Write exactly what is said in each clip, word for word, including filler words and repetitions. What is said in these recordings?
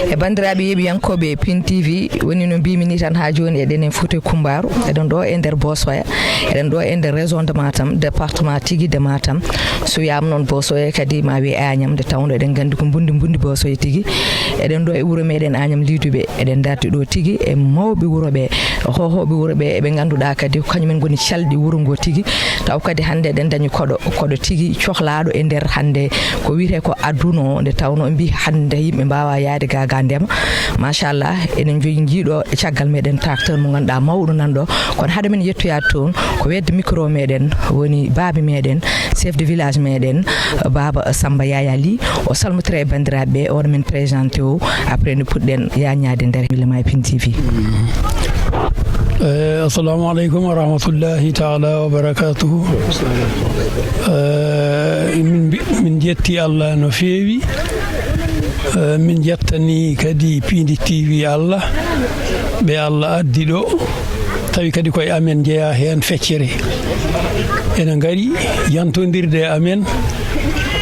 E banndiraaɓe yeeɓiyankooɓe Pin T V, woni no mbiimi ni tan, haa jooni eɗen e Fuuta e Kumbaaru, eɗen ɗo e nder Boosoya, eɗen ɗo e nder région de Matam, département tigi de Matam. So wiyaama noon Boosoya kadi ma wiye Añam, nde tawnoo eɗen nganndi ko mbunndi mbunndi Boosoya tigi. Eɗen ɗo e wuro meɗen Añam Liiduɓe, eɗen ndardi ɗo tigi e mawɓe wuro ɓe, hoohooɓe wuro ɓe, eɓe ngannduɗaa kadi ko kañumen ngoni calɗi wuro ngo tigi. Taw kadi hannde eɗen ndañi koɗo, koɗo tigi cohlaaɗo e nder hannde ko wiyetee ko aduna o, nde tawnoo mbi hannde yimɓe mbaawa yaade ga ga ndema. Machallah, eɗen njoyi njiiɗo e caggal meɗen tracteur mo ngannduɗaa mawɗo nan ɗo. Kono haade men yettoyaade toon, ko wedde micro meɗen woni baaba meɗen, chef de village meɗen, baaba Samba Yaya Ly. O salmotira e banndiraaɓe ɓe, o waɗa men présenté o, après nde puɗɗen yaññaade nder Mille Maay Pin T V. Eh, assalamu aleykum wa rahmatullahi taala wa barakatuhu. Eh, min mbi-, min jetti Allah no feewi. Eh, min jettani kadi Piindi T V Allah, ɓe Allah addi ɗo, tawi kadi koye amen jeyaa heen feccere. Ene ngari yantondirde e amen,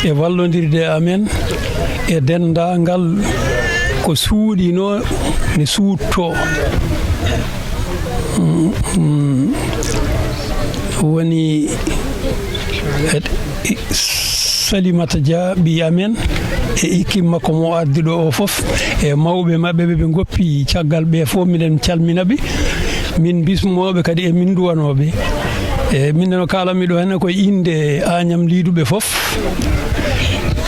e wallondirde e amen, e denndaangal ko suuɗinoo ne suuɗtoo. Mm, mm. Woni, e, e, Salimata Dia, ɓiy amen, e équipe makko mo addi ɗo o fof, e mawɓe maɓɓe ɓe ɓe ngoppi caggal ɓe fof, miɗen calmina ɓe. Min bismooɓe kadi e min nduwanooɓe. E min no kaalanmi ɗo henne koye innde Añam Liiduɓe fof.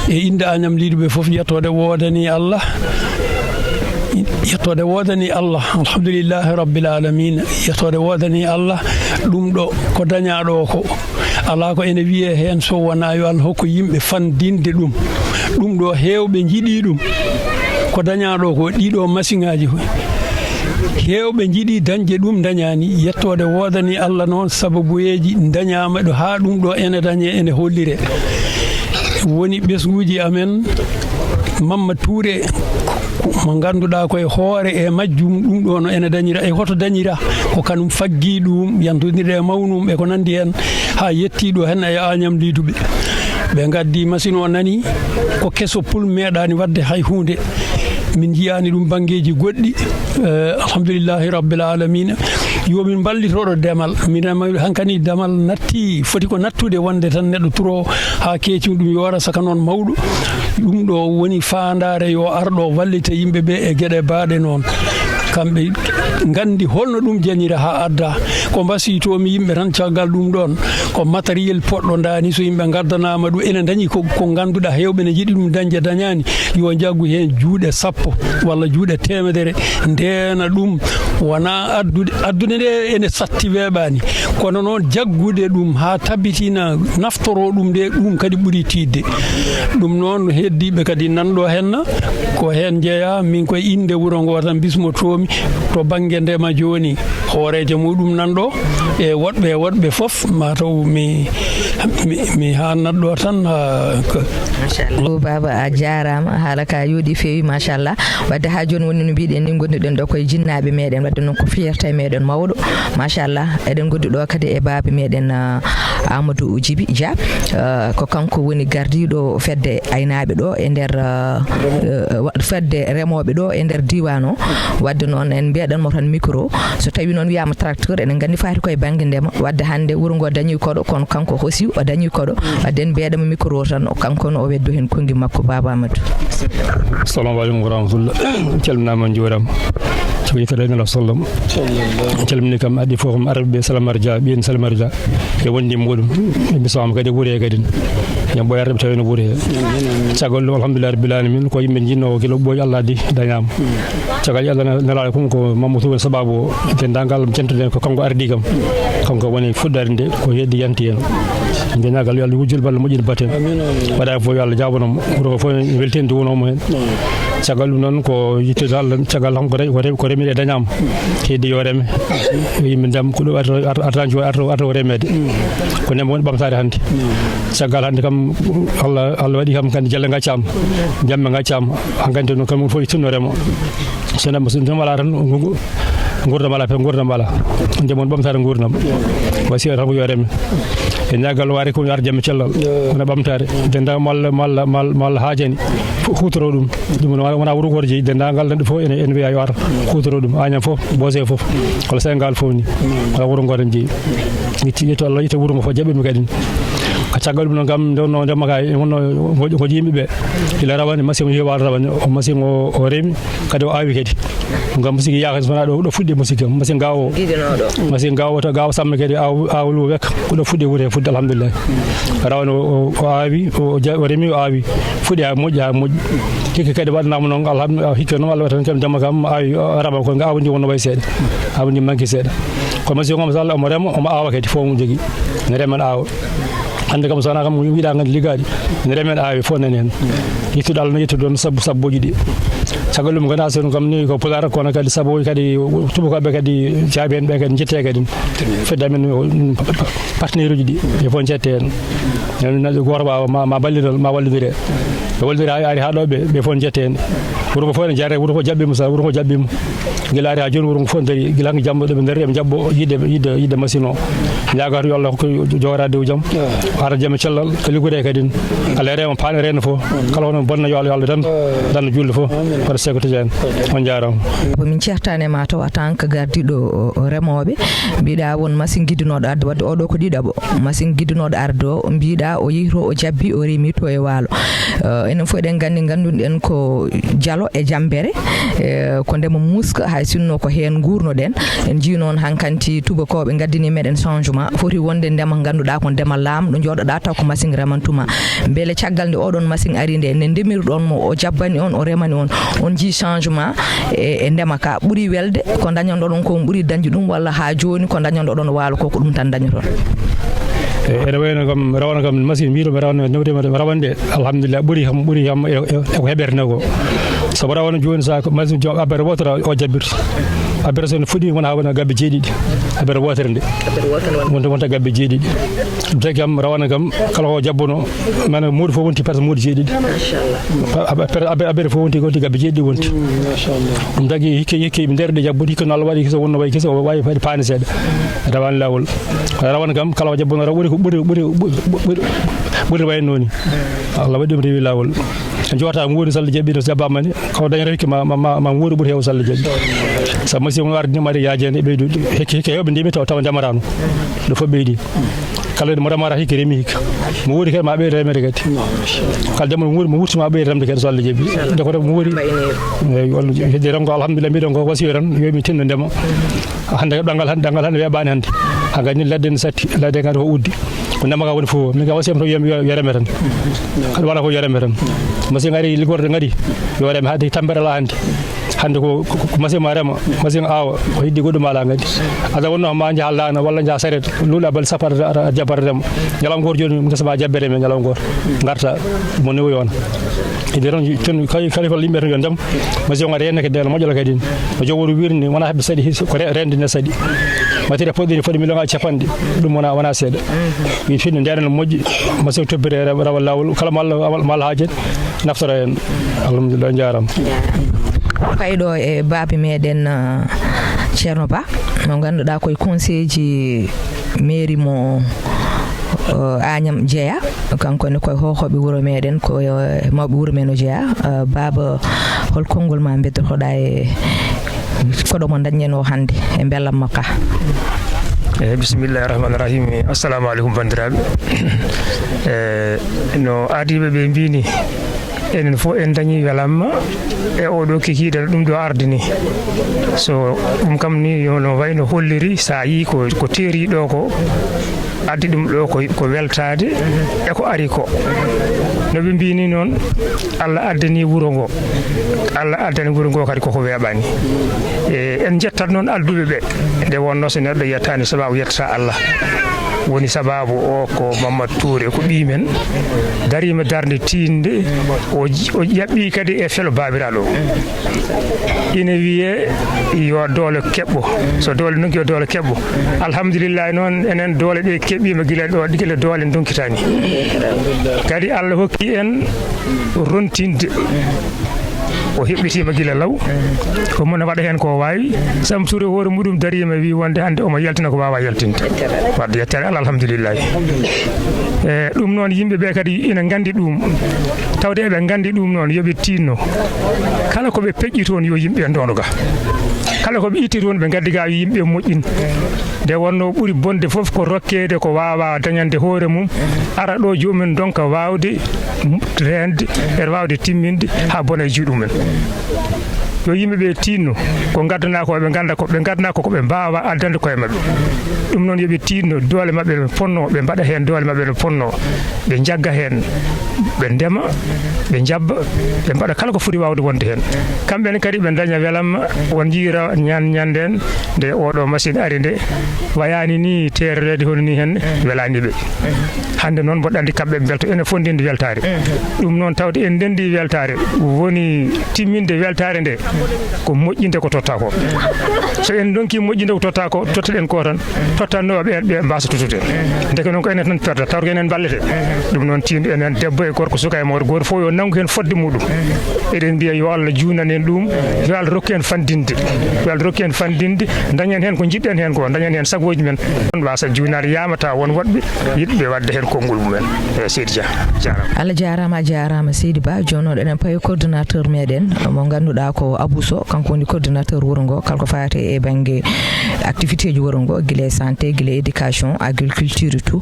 E innde Añam Liiduɓe fof, yettoode woodani Allah. Yettoode woodani Allah. Alhamdulillahi Rabbil Alamina. Yettoode woodani Allah. Ɗum ɗo ko dañaaɗo ko. Alaa ko ene wiyee heen so wonaa yo Allah hokku yimɓe fanndinde ɗum. Ɗum ɗo heewɓe njiɗii ɗum. Ko dañaaɗo ko ɗiɗo masiŋaaji ko. Heewɓe njiɗii dañde ɗum, ndañaani. Yettoode woodani Allah noon, sababuyeeji ndañaama ɗo haa ɗum ɗo ene dañee, ene holliree. Woni ɓesnguuji amen, Mamma Tuure, mo ngannduɗaa koye hoore e majjum, ɗum ɗo no ene dañira, e hoto dañira, ko kanum faggi ɗum, yantondirde e mawnum e ko nanndi heen, haa yettii ɗo heen e Añam Liiduɓe. Ɓe ngaddi machine o nani, ko keso pul meeɗaani waɗde hay huunde. Min njiyaani ɗum banngeeji goɗɗi. Eh, alhamdulillahi rabbil alamina. Yo min mballitoɗo demal. Min ama hankani demal natti, foti ko nattude wonde tan neɗɗo turo haa keecum ɗum yoora saka noon mawɗo. Ɗum ɗo woni faandaare yo arɗo wallita yimɓe ɓe e geɗe baaɗe noon. Kamɓe nganndi holno ɗum janira haa adda. Ko mbasiytoomi yimɓe tan caggal ɗum ɗoon, ko matériel poɗɗo ndaani, so yimɓe ngaddanaama ɗum, ene ndañi ko, ko ngannduɗaa heewɓe ne njiɗi ɗum dañde, dañaani, yo njaggu heen juuɗe sappo walla juuɗe teemedere, ndeena ɗum. Wonaa addude, addude nde ene satti weeɓaani, kono noon jaggude ɗum haa tabitina, naftoroo ɗum nde, ɗum kadi ɓuri tiiɗde. Ɗum noon heddiiɓe kadi nan ɗo henna, ko heen njeyaa, min koye innde wuro ngo tan bismotoomi, to bannge ndema jooni. Hooreejo muɗum nan ɗo, e woɗɓe, e woɗɓe fof, mataw mi, mi, mi haannat ɗo tan, ah, ko Machallah. Baaba, a jaaraama, haala ka yooɗi feewi, machallah. Wadde haa jooni woni no mbiɗen ni, ngonduɗen ɗo koye jinnaaɓe meɗen, wadde noon ko fierté meɗen mawɗo, machallah. Eɗen ngondi ɗo kadi e baaba meɗen, ah, Amadou Djiby Dia. Ah, ko kanko woni gardiiɗo fedde aynaaɓe ɗo e nder, ah, eh, wa-, fedde remooɓe ɗo e nder diiwaan o. Wadde noon en mbiyaɗan mo tan micro. So tawi noon wiyaama tracteur, eɗen nganndi faati koye bannge ndema. Wadde hannde wuro ngo dañi koɗo, kono kanko hosi o dañi koɗo. Wadde en mbiyaɗamo micro o tan, o kanko no o weddo heen konngi makko, Baaba Amadou. Assalamu aleykum wa rahmatullah. Calminaama, njuuraama. Caggal yettude Allah sallam. Calmini kam addi fof kam arɓe ɓe Salamar Dia, ɓiyen Salamar Dia. E wondi muɗum. E bismama kadi wure kadi. Ñam ɓooy arɓe tawi no wure. Caggal ɗum, alhamdulillah rabbil alamin, ko yimɓe jinno ko kilo ɓooy Allah addi dañaama. Caggal Allah na-, nelaɗo kum ko Mamadou woni sababu o. Denndaangal jantude ko kanko ardi kam. Kanko woni fuɗɗaade nde, ko heddi yanti heen. Ndeñagal yo Allah wujjul balɗe moƴƴi batten. Amin, amin. Waɗa fof yo Allah jaabano mo. Wuro fof en weltini duwano mo heen. Caggal ɗum noon ko yettude Allah, caggal kam ko re-, ko re-, ko remire dañaama. Heddi yo reme. Yo yimɓe ndem ko ɗo arta, arta, arta, arta, arta o remeede. Ko ndema woni ɓamtaare hannde. Caggal hannde kam Allah, Allah waɗi kam kandi jalle ngaccaama. Jamme ngaccaama. Hankadi noon kam fof e tunno remo. So ndema, so ndema alaa tan, ngu-, ngu-, nguurndam alaa, pe nguurndam alaa. Ndema woni ɓamtaare nguurndam. Wasiya tan ko yo reme. E ñaagal waare ko yo ar jam e cellal. Wona ɓamtaare. Denndaangal mo Allah, mo Allah, mo Allah, mo Allah haajani. Fu-, huutoroo ɗum. Ɗum wona, wona wuro gooto jeyi. Denndaangal nan ɗo fof ene, ene wiya yo ar. Huutoroo ɗum. Añam fof, Boose fof. Walla Senegaal fof ni. Walla wuro ngoo tan jeyi. Yetti, yetti Allah, yetti wuro ngoo fof, jaɓɓiima kadi. Ko caggal ɗum noon kam, nde wonnoo ndema ka, e wonnoo ko, ko yimɓe ɓe. Ila rawane, machine o yehi waalo rawane, o machine o, o remi, kadi o awi kadi. Ngam musique yaaka so wonaa ɗo, ɗo fuɗɗi musique am. Machine gaawo. Giɗinooɗo. Machine gaawo to gaawo samme kadi aw, aw lu wek. Ko ɗo fuɗɗi wure fuɗɗi alhamdulillah. Rawane o, o, o awi, o ja-, o remi o awi. Fuɗɗi ha moƴƴi ha moƴƴi. Hikka kadi waɗanaama noon alhamdulillah. Hikka noon Allah waɗi tan kam jamma kam awi, o rama ko nga awdi wonno way seeɗa. Awdi manki seeɗa. Ko machine o masalla omo rema, omo awa kadi fof omo jogii. Ne rema ne awa. Hannde kam, so wonaa kam, wiɗa nganndi liggaaɗi, ene remen aawe fof nani heen. Yettude Allah no yettude ɗoon sabbu, sabbuuji ɗi. Caggal ɗum, nganaa so ɗum kam ni ko Pulaar, kono kadi sabooji kadi tubakooɓe kadi jaabi heen ɓe kadi njettee kadi. Fedde amen o, ɗum partenaire uji ɗi, ɓe fof njettee heen. Gooto waawa ma, ma ballidal, ma wallidire. Ɓe wallidire haa ari haa ɗo ɓe, ɓe fof njettee heen. Wuro ngo fof ene jaaree, wuro ngo jaɓɓiima, so wuro ngo jaɓɓiima. Gila ari haa jooni, wuro ngo fof darii. Gila hanki jamma ɗo ɓe darii, eɓe njaɓɓoo yiɗde, yiɗde, yiɗde machine o. Ñaagaa yo Allah hokku jooɗaade e jam. Ara jam e cellal, ko liggoree kadi. Kala reema paane reena fof. Kala hono bonna yo Allah, yo Allah dan, dan juulde fof. Kono Seeku Tijaan. On njaaraama. Ko min ceertaani e ma taw en tant que gardiiɗo remooɓe. Mbiɗa won machine giddinooɗo adde, wadde oɗo ko ɗiɗaɓo. Machine giddinooɗo arde o, mbiɗa o yehi to, o jabbi, o remi to e waalo. Eh, enen fof eɗen nganndi, ngannduɗen ko jalo e jambere, eh, ko ndema muska, hay sinno ko heen nguurnoɗen. En njii noon hankanti tubakooɓe ngaddini meɗen changement, foti wonde ndema ngannduɗaa ko ndema laamɗo, jooɗoɗaa taw ko machine remantuma. Mbele caggal nde oɗon machine ari nde, nde ndemirɗon mo, o jabbani on, o remani on, on njii changement e, e ndema ka? Ɓuri welde ko dañanɗon ko on ɓuri dañde ɗum, walla haa jooni ko dañanɗon waalo ko, ko ɗum tan dañoton? E, ene wayno kam, rawane kam, machine mbiɗo mi rawane, nawde mi rawane de, alhamdulillah, ɓuri kam, ɓuri kam e, e, e ko heɓerte nde ko. Sabu rawane jooni, so ko machine joom abbere wootere o jabbirta. Abbere so ne fuɗi wona haa wona gabbe jeeɗiɗi. Abbere wootere nde. Abbere wootere wona. Wonta, wonta gabbe jeeɗiɗi. Ɗum tagi kam, rawane kam, kala ko jabbono, mana muudo fof wonti par ce que muudo jeeɗiɗi. Machallah. Abbere, abbere fof wonti, wonti gabbe jeeɗiɗi wonti. Mm, machallah. Ɗum tagi hikke, hikke ɓe nder ɗe jabbude, hikke no Allah waɗi, hikke so wonno wayi, hikke so wawi fayde paane seeɗa. Rawane laawol. Rawane kam, kala ko jabbono raw ɓuri ko, ɓuri, ɓuri, ɓuri, ɓuri, ɓuri wayno ni. Allah waɗi ɗum rewi laawol. En jooɗata nguuri so Allah jaɓi, so jaɓaama ni, ko dañata hikke ma, ma, ma, ma nguuri ɓuri heew so Allah jaɓi. Sabu machine o ardi ma, ari yaajeende e ɓeydude. Hikke, hikke heewɓe ndemi taw, taw ndemataano. Ɗo fof ɓeydi. Kala mo remata hikke remi hikke. Mo wuuri kadi ma ɓeyde remde kadi. Kala ndema mo wuuri, mo wurti ma ɓeyde remde kadi so Allah jaɓi. Nde ko rem mo wuuri. Eeyi, walla hedde tan ko alhamdulillah, mbiɗon ko wasiyo tan, yo mi tinno ndema. Hannde ko ɗanngal hannde, ɗanngal hannde weeɓaani hannde. Haa kadi ladde ne satti, ladde kadi ko uddi. Ko ndema ka woni fof. Min ka wasiyam to yo, yo, yo reme tan. Kadi wala ko yo reme tan. Machine ari liggorde ngari, yo reme hade tambere la hannde. Hannde ko, ko, ko machine ma rema, machine awa, ko heddi goɗɗum ala ngadi. Ada wonno ma njaha laana walla njaha saret, luula bal sappo aɗa, aɗa, aɗa jabbata rema. Ñalawma gooto jooni ngesa ma jabbe reme ñalawma gooto. Ngarta mo newo yona. Ede tan, tan kay, kala ko yimɓe tan yo ndem. Machine o ngari heen kadi, moƴƴo kadi. O joom wuro wirni, wona heɓɓe saɗi, ko re-, rende ne saɗi. Matériel poɗɗiri foti million aji capanɗe. Ɗum wona, wona seeɗa. Mi fini ndenen moƴƴi. Machine toppire rawa, rawa laawol. Kala mo Allah, mo Allah haajani, naftoro heen. Alhamdulillah, jaaraama. Payɗo e baabi meɗen, uh, Ceerno Ba, mo ngannduɗaa koye conseil ji mairie mo, uh, Agnam jeya. Kanko ne koye hohooɓe wuro meɗen, ko, uh, mawɓe wuro men o jeya. Uh, Baaba, hol konngol ma mbeddotoɗaa e koɗo mo dañen o hannde e mbelamma ka? Eyi, bismillahi rahmani rahim. Assalamu aleykum, banndiraaɓe. E, no ardiiɓe ɓe mbini, enen fof en dañi welamma e oɗo kikiiɗe ɗum ɗo ardi ni. So ɗum kam ni, yo no wayno holliri, sa yii ko, ko teeri ɗo ko, addi ɗum ɗo ko, ko weltaade e ko ari ko. No ɓe mbini noon, Allah addani wuro ngo. Allah addani wuro ngo kadi koko weeɓani. E, en njettat noon adduɓe ɓe. Nde wonno so neɗɗo yettani sababu yettata Allah. Woni sababu o ko Mamadou Touré, ko ɓiy men. Darima darnde tiinde, o j-, o ƴaɓɓi kadi e felo babiraɗo. Ina wiye yo doole keɓɓo. So doole ndonki yo doole keɓɓo. Alhamdulillahi noon enen doole ɗe keɓɓima gila ɗo, gila doole donkitani. Kadi Allah hokki en rontinde. O heɓɓitiima gila law. Omo no waɗa heen ko waawi. Samsure hoore muɗum dariima, wi wonde hannde omo yaltina ko waawaa yaltinde. Wadde yettere Allah, alhamdulillahi. E ɗum noon, yimɓe ɓe kadi ina nganndi ɗum. Tawde eɓe nganndi ɗum noon, yo ɓe tiinno. Kala ko ɓe peƴƴi toon, yo yimɓe ndoondo ga. Kala ko ɓe itti toon, ɓe ngaddi ga, yo yimɓe moƴƴin. Nde wonnoo, ɓuri bonde fof ko rokkeede ko waawaa dañande hoore mum, ara ɗo joomum ndonka waawde reende, ene waawde timminde haa bona e juuɗe mumen. Yo yimɓe ɓe tiinno ko ngaddanaa ko, ɓe ngannda ko ɓe nganndanaa ko, ko ɓe mbaawaa addande koye maɓɓe. Ɗum noon, yo ɓe tiinno doole maɓɓe no fotnoo, ɓe mbaɗa heen doole maɓɓe no fotnoo, ɓe njagga heen, ɓe ndema, ɓe njabba, ɓe mbaɗa kala ko foti waawde wonde heen. Kamɓe ne kadi ɓe ndaña welamma, won njiyra ñan-, ñande en, nde oɗo machine ari nde, wayaani ni teerereede hono ni heen, welaani ɓe. Hannde noon, mboɗo anndi kamɓe ɓe mbelto ene fondinde weltaare. Ɗum noon, tawde en ndenndi weltaare, woni timminde weltaare nde, ko moƴƴinde ko totta ko. So en ndonki moƴƴinde ko totta ko, totteɗen ko tan, tottannooɓe ɓe, ɓe mbasa tottude. Ndeke noon ko enen tan perdata, taw ko enen mballete. Ɗum noon, tiinno enen, debbo e gorko, suka e mawɗo, gooto fof yo nanngu heen fodde muɗum. Eɗen mbiya yo Allah juunan en ɗum, yo Allah rokku en fanndinde, yo Allah rokku en fanndinde, dañen heen ko njiɗɗen heen ko, dañen heen sagooji men. Ɗon mbasa juunaade yamata won woɗɓe yiɗɓe waɗde heen konngol mumen. E Seydi Dia, jaaraama. Allah jaaraama, a jaaraama Seydi Ba. Jooni noon eɗen payi coordonnateur meɗen mo ngannduɗaa ko Abou Sow, kanko woni coordonnateur wuro ngo, kala ko faati e bannge activité ji wuro ngo, gila e santé, gila e éducation, agriculture et tout.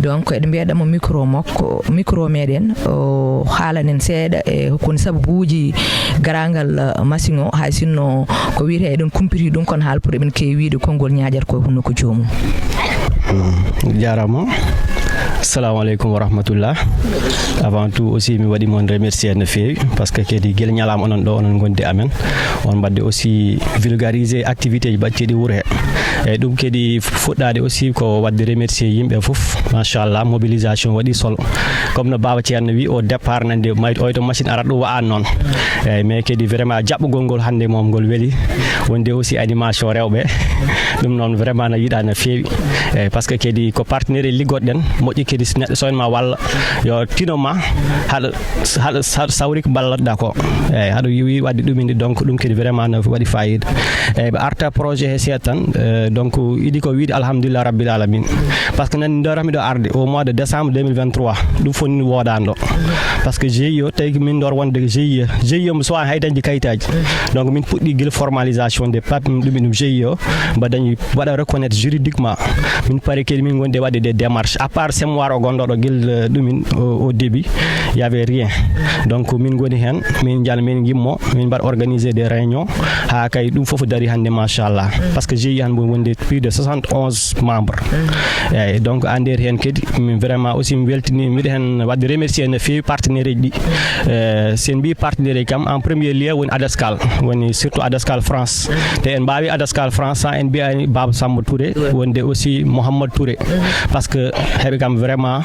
Donc, eɗen mbiya ɗamo micro makko, micro meɗen, o haalanen seeɗa e ko woni sababuuji garaangal, eh, machine o, hay sinno ko wiyetee eɗen kumpiti ɗum, kono haala pour eɗen keewi wiyde konngol ñaaƴata ko honno ko joomum. Mm, jaaraama. Assalamu aleykum wa rahmatullah. Avant tout aussi, mi waɗi mon remercier no feewi, parce que kadi gila ñalaama onon ɗo, onon ngondi amen. On mbaɗde aussi vulgariser activité ji baɗteɗi wuro he. E ɗum kadi fuɗɗaade aussi ko waɗde remercier yimɓe fof. Machallah, mobilisation waɗi solo. Comme no Baba Thierno wi, au départ nande may-, oy to machine arat ɗum wa'an noon. Eyyi, mais kadi vraiment jaɓɓugol ngol hannde moom ngol weli. Wonde aussi animation rewɓe. Ɗum noon vraiment no yiɗaa no feewi. Eyyi, parce que kadi ko partenaire liggoɗen, moƴƴi kadi si neɗɗo so en ma walla yo tino ma haɗa, haɗa sa-, sawri ko ballatɗa ko. Eyyi, haɗa yiwi waɗde ɗum indi, donc ɗum kadi vraiment no waɗi fayida. Eyyi, ɓe arta projet he seeɗa tan, euh, donc iɗi ko wiide alhamdulillah rabbil alamin. Parce que nan ndo rami ɗo arde au mois de décembre deux mille vingt-trois, ɗum fof ni woodani ɗo. Parce que G I E o tawi ko min ndor wonde G I E, G I E mo sowa hay dañde kayitaji. Donc min puɗɗi gila formalisation des papiers, ɗum e ɗum G I E o, mbaɗa dañi, waɗa reconnaître juridiquement. Min pari kadi min gondi e waɗde des démarches. À part semmoir o gonɗo ɗo gila, euh, ɗumin au, au début, il y avait rien. Donc min goni hen, min jala, min gimmo, min mbaɗa organiser des réunions. Ha kay ɗum fof dari hannde, machallah. Parce que G I E han mbo wonde plus de soixante et onze membres. Eyyi, donc, e nder heen kadi, min vraiment aussi mi weltini, mbiɗa heen waɗde remercier no feewi partenaire ji ɗi. Eh, so en mbii partenaire ji kam, en premier lieu woni Adascal, woni surtout Adascal France. Te en mbaawi Adascal France sans en mbiyaani Baba Samba Touré, wonde aussi Mouhammad Touré. Parce que heɓe kam vraiment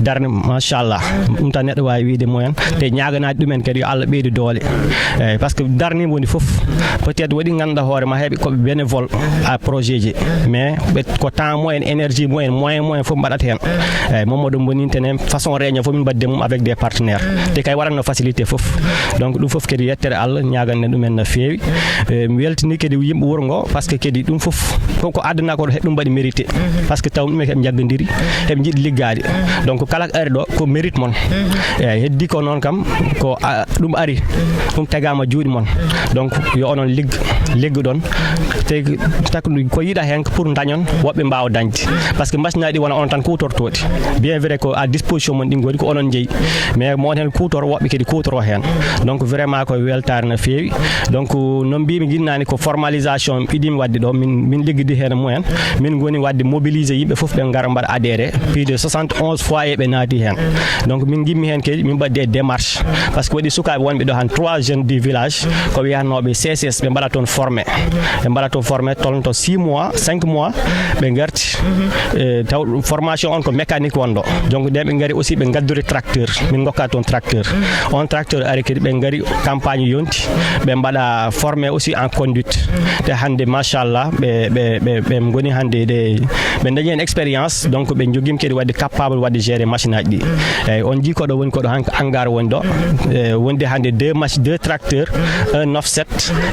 darnde, machallah. Ɗum tan neɗɗo waawi wiyde mumen. Te ñaaganaade ɗumen kadi yo Allah ɓeydu doole. Eyyi, parce que darnde woni fof. Peut-être waɗi ngannduɗaa hoore ma heɓe ko ɓe bénévole à projet ji. Mais ɓe ko temps mumen, énergie mumen, moyen mumen fof mbaɗata heen. Eyyi, Mamadou Mbonintene ne façon réunion fof min mbaɗde mum avec des partenaires. Te kay waɗatno facilité fof. Donc ɗum fof kadi yettere Allah, ñaaganɗen ɗumen no feewi. Eh, mi weltini kadi yimɓe wuro ngo, parce que kadi ɗum fof ko, ko addanaa ko ɗo, heɓe ɗum mbaɗi mérité. Parce que taw ɗum heɓe njaggadiri, heɓe njiɗi liggaade. Donc kala ko ari ɗo ko mérite mon. Eyyi, heddi ko noon kam ko, a, ɗum ari, ɗum tagaama juuɗe mon. Donc yo onon ligg-, liggoɗon. Te takkuɗo ko yiɗa heen ko pour dañon, woɓɓe mbaawa dañde. Parce que machine aji ɗi wona onon tan kuutortooɗi. Bien vrai ko à disposition mon ɗi ngoni, ko onon njeyi. Mais mo on heen kuutor, woɓɓe kadi kuutoro heen. Donc vraiment ko weltaare no feewi. Donc no mbiimi ginnani ko formalisation iɗimi waɗde ɗo, min, min liggidi heen e mumen. Min ngoni waɗde mobiliser yimɓe fof ɓe ngara mbaɗa adhéré. Plus de soixante et onze foyers ɓe naati heen. Donc min ngimmi heen kadi min mbaɗde démarche. Parce que waɗi sukaaɓe wonɓe ɗo han trois jeunes du village ko wiyatnooɓe C C S, ɓe mbaɗa toon Formé, ɓe mbaɗa toon formé toon to six mois, cinq mois, ɓe ngarti. Eh, taw ɗum formation on ko mécanique wonɗo. Donc nde ɓe ngari aussi, ɓe ngaddori tracteur, min ngokka toon tracteur. On tracteur ari kadi, ɓe ngari, campagne yonti, ɓe mbaɗa formé aussi en conduite. Te hannde machallah, ɓe ɓe ɓe ɓe ngoni hannde, ɗe ɓe dañi heen expérience. Donc ɓe njogima kadi wadde capable wadde gérer machine aji ɗi. Eyyi, on jii koɗo woni koɗo han hangar woni ɗo. Eh, wonde hannde deux mach deux tracteurs, un offset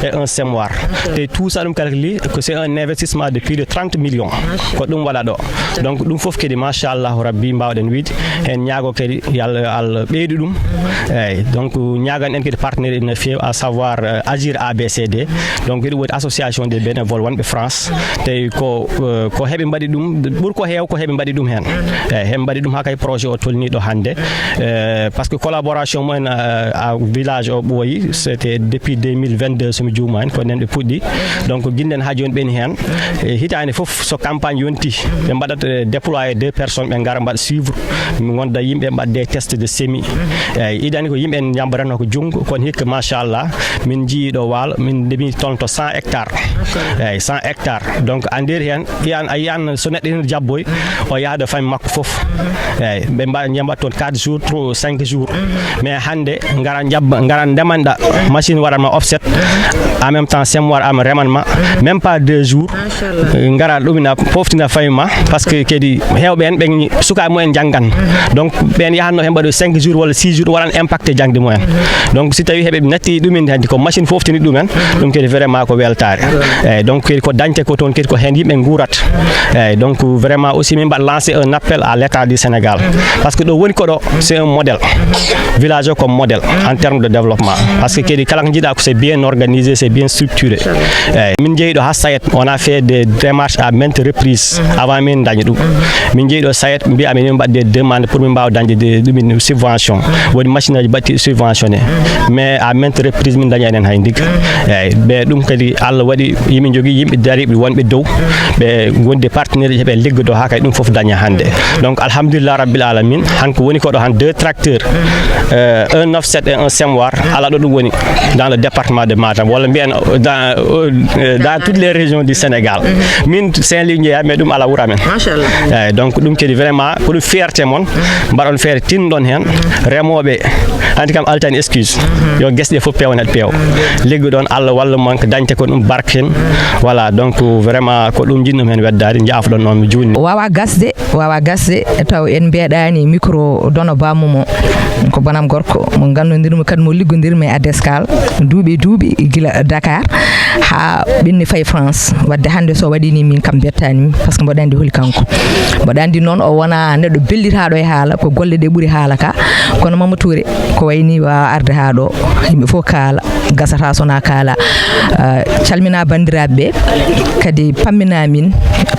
et un semoir. Te tout ça, ɗum kala li ko c'est un investissement de plus de trente millions. Ko ɗum waɗa ɗo. Donc ɗum fof kadi machallahu rabbi, mbawɗen wiide heen, ñaago kadi yo Allah, Allah ɓeydu ɗum. Eyyi, donc ñaagan en kadi partenaire ina feewi, à savoir, euh, Agir A B C D. Donc hiɗum woni association des bénévoles wonɓe France. Tawi ko, euh, ko heɓe mbaɗi ɗum, ɓuri ko heew ko heɓe mbaɗi ɗum heen. Eyyi, heɓe mbaɗi ɗum haa kay projet o tolni ɗo hannde. Euh, parce que collaboration mumen, euh, à village o ɓooyi, c'était depuis deux mille vingt-deux, so mi juumaani, ko nen ɓe puɗɗi. Donc gillen haa jooni ɓeni heen. E hitaande fof so campagne yonti, ɓe mbaɗat, euh, déployer deux personnes, ɓe ngara mbaɗa suivre, mi gonda yimɓe mbaɗa des tests de semis. Eyyi, iɗani ko yimɓe en njambaranno ko junngo, kono hikka machallah, min njii ɗo Waalo, min ndemi toon to cent hectares. Eyyi, cent hectares. Donc a nder heen, yiyan, a yiyan so neɗɗo ene jabboy, o yaha ɗo famille makko fof. Eyyi, ɓe mbaɗa, njambat toon quatre jours, trois, cinq jours. Mais hannde ngara njabba, ngara ndemanɗa, machine waɗanma offset, en même temps semoir am remanma, même pas deux jours. Machallah. Ngara ɗumina, poftina famille ma, parce que kadi heewɓe en ɓen sukaaɓe mumen njanngan. Donc ɓen yahanno heen mbaɗo cinq jours walla six jours, waɗan impacté jaŋde mumen. Donc si tawi heɓe natti ɗumin hannde ko machine foftini ɗumen, ɗum kadi vraiment ko weltaare. Eyyi, donc kadi ko dañte ko toon kadi ko heen yimɓe nguurata. Eyyi, donc vraiment aussi min mbaɗa lancer un appel à l'État du Sénégal. Parce que ɗo woni ko ɗo, c'est un modèle. Village o ko modèle en termes de développement. Parce que kadi kala ko jiiɗa ko c'est bien organisé, c'est bien structuré. Eyyi, min jeeyi ɗo haa SAED, on a fait des démarches à maintes reprises avant min daña ɗum. Min jeeyi ɗo SAED, mbiya min mbaɗ des demandes pour min mbaawa dañde de, ɗumin subvention. Woni machine aji baɗɗi subventionné. Mais à maintes reprises min daña enen hay ndig. Eyyi, ɓe ɗum kadi Allah waɗi, yimin jogii yimɓe dariiɓe wonɓe dow, ɓe ngondi partenaire ji, ɓe liggodo haa kay ɗum fof daña hannde. Donc alhamdulillah rabbil alamin, han ko woni ko ɗo han deux tracteurs, euh, un offset et un semoir, ala ɗo ɗum woni dans le département de Matam, walla mbiyen dans, euh, dans toutes les régions du Sénégal. Min Saint-Louis jeeya, mais ɗum ala wuro amen. Machallah. Eyyi, donc ɗum kadi vraiment ko ɗum fierté mon, mbaɗon feere tinɗon heen, remooɓe, hannde kam altani excuse, yo gese ɗe fof peewnat peew. Liggo ɗon, Allah walla mon ko dañte ko ɗum barke heen. Voilà, donc vraiment ko ɗum njiɗnum heen weddaade, njaafɗon noon mi juutni. Wawa gasde, wawa gasde, taw en mbeɗani micro Dono Ba Momo. Ko bonam gorko mo nganndudirmi kadi mo liggodirmi e Adescal duuɓi e duuɓi gila Dakar haa ɓenni fayi France. Wadde hannde so waɗi ni min kam bettani mi, parce que mboɗo anndi holi kanko. Mboɗo anndi noon o wona neɗɗo bellitaaɗo e haala, ko golle ɗe ɓuri haala ka. Kono Mama Touré, ko wayni wawa arde haa ɗo, yimɓe fof kaala, gasata sona kaala. Ah, calmina banndiraaɓe ɓe, kadi pammina min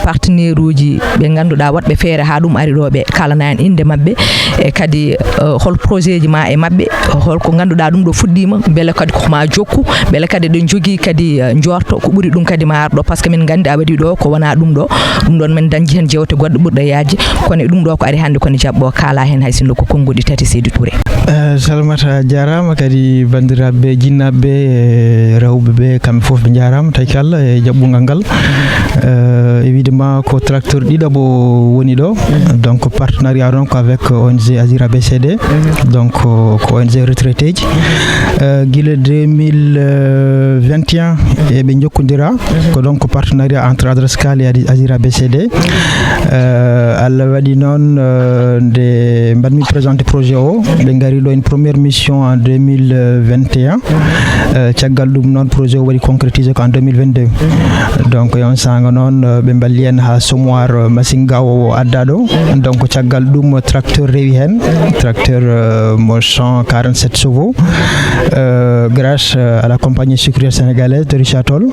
partenaire uji ɓe ngannduɗaa waɗɓe feere haa ɗum ari ɗo, ɓe kaalana en innde maɓɓe, e kadi, eh, hol projet ji ma e maɓɓe, holko ngannduɗaa ɗum ɗo fuɗɗiima, mbele kadi ko ma jokku, mbele kadi ɗo njogii kadi, eh, njorto ko ɓuri ɗum kadi ma ar ɗo, par ce que min nganndi a waɗi ɗo ko wona ɗum ɗo, ɗum ɗon min dañji heen jeewte goɗɗe ɓurɗe yaajde, kono e ɗum ɗo ko ari hannde kono jaɓɓo kaala heen hay sinno ko konnguɗi tati Seydi Touré. Eh, Salimata, a jaaraama, kadi banndiraaɓe, jinnaaɓe, e rewɓe ɓe, kamɓe fof ɓe njaaraama, taki Allah e jaɓɓungal ngal. Eh, e wiide ma ko tracteur ɗiɗaɓo woni ɗo. Donc partenariat ɗon ko avec O N G Azir A B C D. Donc ko O N G retraité ji. Eh, gila deux mille vingt et un eɓe njokkondira. Ko donc partenariat entre Adrescal et Adi-, Azir A B C D. Eh, Allah waɗi noon, eh, nde mbaɗmi présenté projet o, ɓe ngari ɗo une première mission en deux mille vingt et un. Eh, caggal ɗum noon projet o waɗi concrétisé ko en deux mille vingt-deux. Donc e on saanga noon, eh, ɓe mballi en haa semoir, eh, machine ga o adda ɗo. Donc caggal ɗum tracteur rewi heen, tracteur, eh, mo cent quarante-sept chevaux, eh, grâce, eh, à la compagnie sucrière sénégalaise de Richard Toll.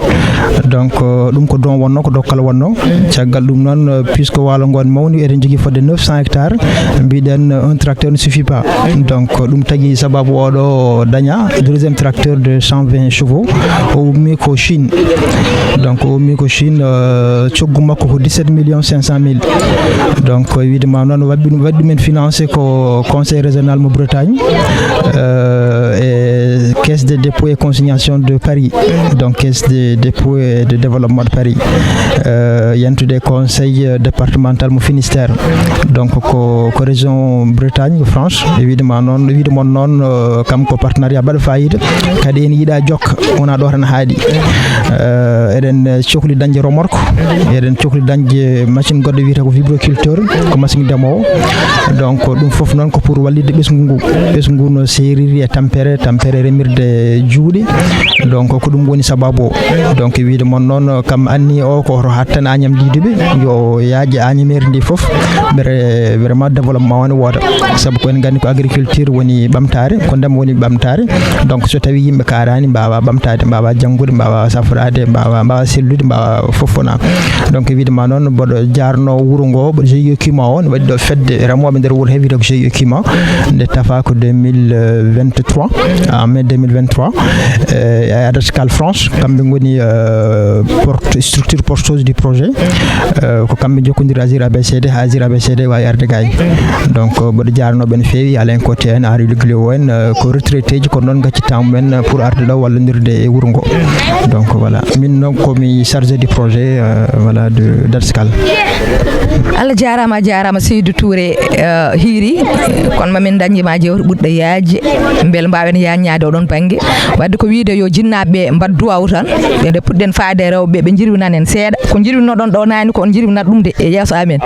Donc, eh, ɗum ko don wonno, ko dokkal wonno. Caggal ɗum noon, eh, puisque waalo ngo mawni, eɗen jogii fodde neuf cents hectares, mbiɗen, eh, un tracteur ne suffit pas. Donc ɗum tagi sababu oɗo daña deuxième tracteur de cent vingt chevaux. O ummi ko Chine. Donc o ummi ko Chine, eh, coggu makko ko dix-sept millions cinq cent mille. Donc e wiide ma noon waɗi ɗum, waɗi ɗumen financé ko conseil régional mo Bretagne. Eh, e Caisse de dépôt et consignation de Paris, donc Caisse de dépôt et de développement de Paris, euh, yentude conseil départemental mo Finistère, donc ko, ko région Bretagne, France. E wiide ma noon, wiide mon noon, euh, kam ko partenariat baɗa fayida, kadi en yiɗa jokka, wona ɗo tan haaɗi. Euh, eɗen cokli dañde remorque, eɗen cokli dañde machine goɗɗo wiyetee ko vibroculteur, ko machine demowo. Donc ɗum fof noon ko pour wallitde ɓesngu ngu. Ɓesngu ngu no seeriri e tampere, tampere remirde juuɗe. Donc ko ɗum woni sababu o. Donc wiide mon noon, kam anni o ko hoto hattan Agnam Didoubé, yo yaaje Agnam mairie ndi fof, ɓe re-, vraiment développement o ne wooda. Sabu ko en nganndi ko agriculture woni ɓamtaare, ko ndema woni ɓamtaare. Donc so tawi yimɓe kaaraani, mbaawa ɓamtaade, mbaawa janngude, mbaawa safraade, mbaawa, mbaawa sellude, mbaawa fof wona. Donc wiide ma noon, mboɗo jaarno wuro ngo, mboɗo G I E Kima o, ne waɗi ɗo fedde remooɓe nder wuro he wiyetee ko G I E Kima, nde tafa ko deux mille vingt-trois, en mai deux mille vingt-trois, euh, e Adat Kal France, kamɓe ngoni, euh, porte, structure porteuse du projet. Euh, ko kamɓe jokkondiri Azir A B C D, haa Azir A B C D waawi arde gay. Donc, euh, mboɗo jaarno ɓe no feewi, Alain Koté en, Henri Leglio en, euh, ko retraité ji, kono noon ngaccitaa mumen pour arde ɗo wallondirde e wuro ngo. Donc voilà, min noon ko mi chargé du projet, euh, voilà, de Adat Kal. Allah jaaraama, a jaaraama Seydou Touré, eh, Hiiri, kono ma min dañde ma jewte ɓurɗe yaajde, mbele mbaawen yaajnaade oɗon bannge. Waɗde ko wiyde yo jinnaaɓe ɓe mbaɗ duwaaw tan, ɓe nde puɗɗen faade e rewɓe ɓe, ɓe njirwinan en seeɗa. Ko njirwinoɗon ɗo naane ko on njirwinat ɗum de e yeeso amen.